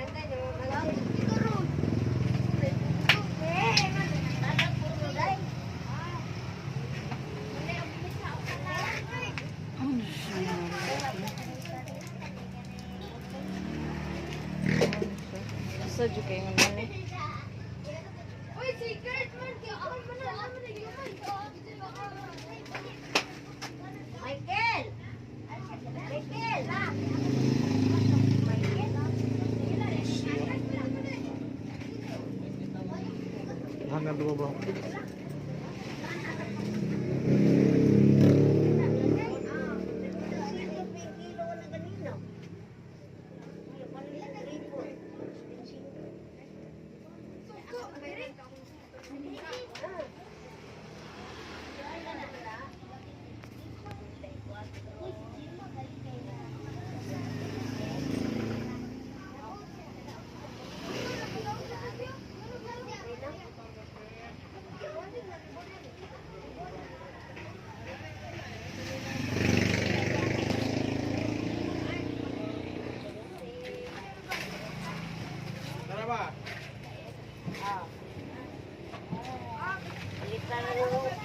Ano siya? Sa jud kay nga man eh. Uy, si Kurt man, kaya ako man na, alam mo na yun. Michael! Michael! Michael? Hanggang duwa ba? Sino may kilo na ganino? Tara ba? Balik na na.